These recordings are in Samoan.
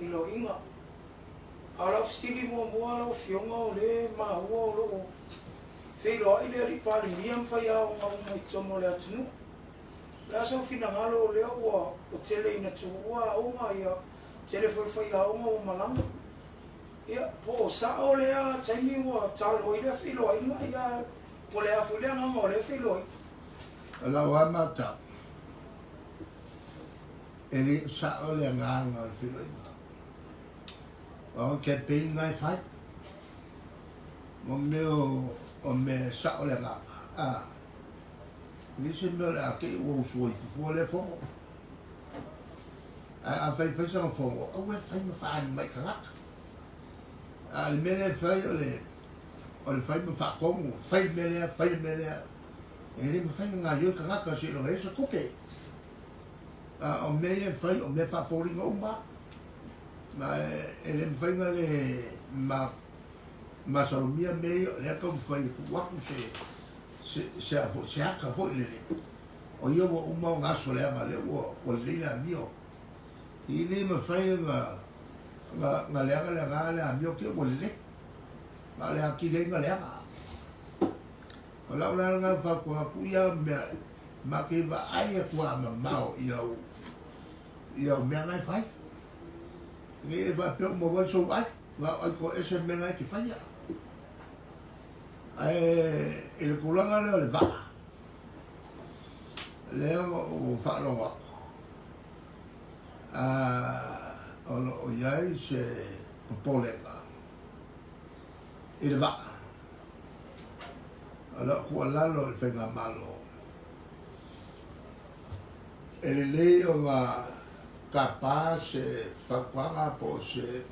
Feiloaiga. A o lau fesili muamua lau Afioga o lea e maua o lo o feiloai le Alii Palemia ma faiaoga uma i totonu o le atunuu. O le a sou finagalo o lea ua tele ina tuua aoga, ia tele foi faiaoga ua malaga. Ia, po o sao lea taimi ua talo ai lea feiloaiga, ia po o le a foi le agaga o lea feiloaiga. O lau lava matau, e le o sao le agaga o le feiloaiga. Aua o campaign na e fai. Mo mea o mea e sao le agaga, a, e leai se mea o le a te i ua usu ai fua lea fono. Ae a fai fai sana fono, aua e fai ma faaali mai i tagata. A o le mea lea e fai o le, o le fai ma faatonu, fai le mea lea, fai le mea lea. E le mafai ona gaoioi tagata seiloga e i ai se tupe. A o mea ia e fai, o mea faafoliga uma. Ma e le mafai ona le ma, masalomia mea ia, o lea e taumafai e tuu atu se, se, se, a foi, se ata foi lele. O ia ua uma ona aso leaga lea ua ua lelei le amio. E le mafai ona ona ona leaga le agaga le amio te ua lelei. Ma o le atili ai ona leaga. O lau la lena fautuaga atu ia mea ma te vaai atu a mamao i au i au mea na e fai. Ne i e faapea ua maua ai sou ai, na o ai toese mea na e te faia. Ae i le tulaga lea o le vaa, Lea ua ou faalogo atu, o lo o i ai se popolega i le vaa. O lau tuualalo i le Faigamalo, e lelei ona tapa se fautuaga po o se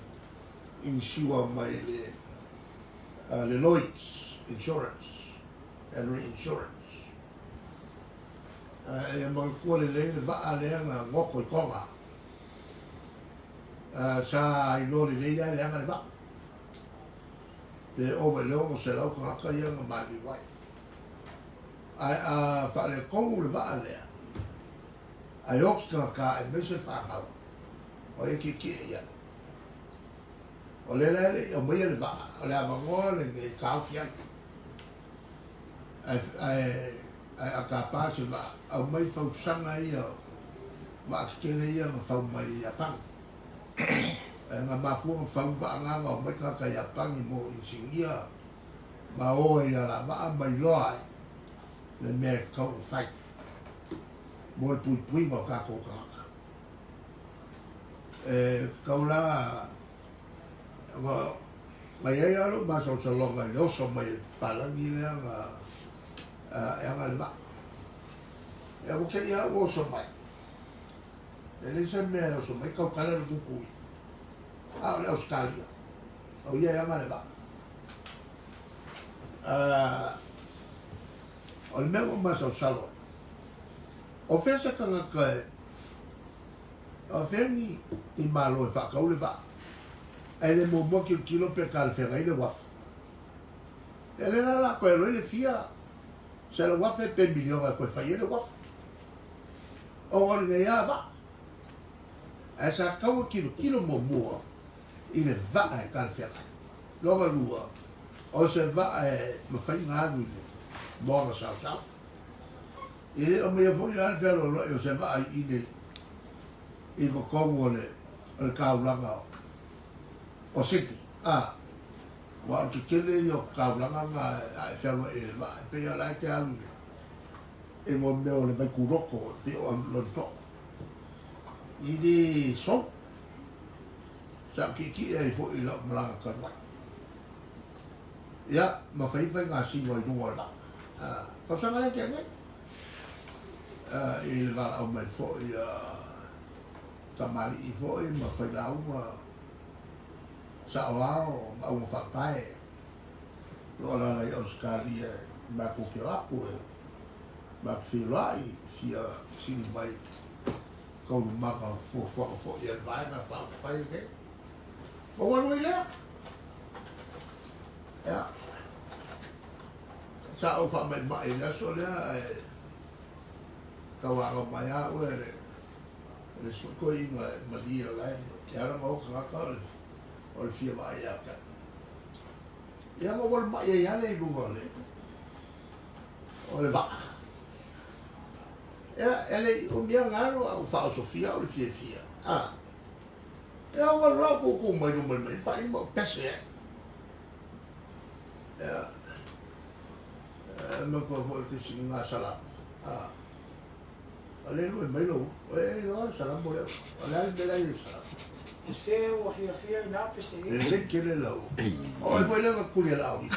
insure mai le Lloyds Insurance and Reinsurance. Ia manatua lelei le vaa lea na goto i Toga. Sa iloa lelei lava e leaga le vaa. Pe ova i le 600 tagata ia na maliliu ai. Ae a faaletonu le vaa lea, ae oti tagata aemaise fanau, o ai e tietie i ai? O lea la e le i aumaia le vaa, o le avanoa lenei e taofi ai. Ae a tapa se vaa, aumai fausaga ia, vaa tetele ia na fau mai i Iapani. Ae na mafua ona fau vaa na, na omai tagata Iapani mo inisinia ma o ai i alavaa ma iloa ai le mea e tatau ona fai mo le puipuiga o tatou tagata. E tatau la Na i ai lava lou masalosaloga i le oso mai o le papalagi lea na e aga le vaa. Ia ua te i lava ua oso mai. E leai se mea e oso mai tautala le gutu i. A o le Ausetalia, o ia e aga le vaa. O le mea ua masalosalo ai, o fea se tagata e O fea ni ni malo e faatau le vaa, ae le muamua tilotilo pe talafeagai le uafu. Ia lea la o le a toe alu ai le fia 100,000 pe miliona e toe fai ai le uafu. Ona o lenei lava vaa. Ae sa tatau ona tilotilo muamua i le vaa e talafeagai. Lona lua, o se vaa e mafai ona alu i le moana saosao. E le aumaia foi la le fealoaloai o se vaa i le i totonu o le o le taulaga o Sydney a ua o le tetele ia o taulaga na a e fealoai i le vaa e pei a la e te alu i mo mea o le vaituloto e pei o alu loto i le sou sa ou tietie ai foi i lau malaga talu ai. Ia, ma fai faigasino i luga o le vaa. Tausaga lea tea nei. I le valaau mai foi a tamalii foi ma failauga saoao ma augafaapae o lo o alaala i Ausetalia matou te o atu e matou feiloai fia fesili mai taualumaga o fuafuaga foi a le Vaega Faaupufai lenei. Ma ua alu ai lea. Ia. Sa ou faamaimai i le aso lea ae tauagau mai lava oe le, le sui toeaina e malie o la e. E ala ma o tagata o le, o le fia vaai ia te au. Ia ma ua le mai ai ale i luga o le, o le vaa. Ia, e le i umi lava na alu a ua faaosofia au i le fiafia. A, ia ua alu la ua tutu mai luma i le mai fai ma ou pese ai. Ia, e manatua foi le isi gasalamu. A, o lea e lue mai lou upu, e iloa le salamu lea, o le a le mea la e i ai i le salamu? E se ua fiafia i na pese. Lelei tele lau. O oe foi lea na tuli e Laauli.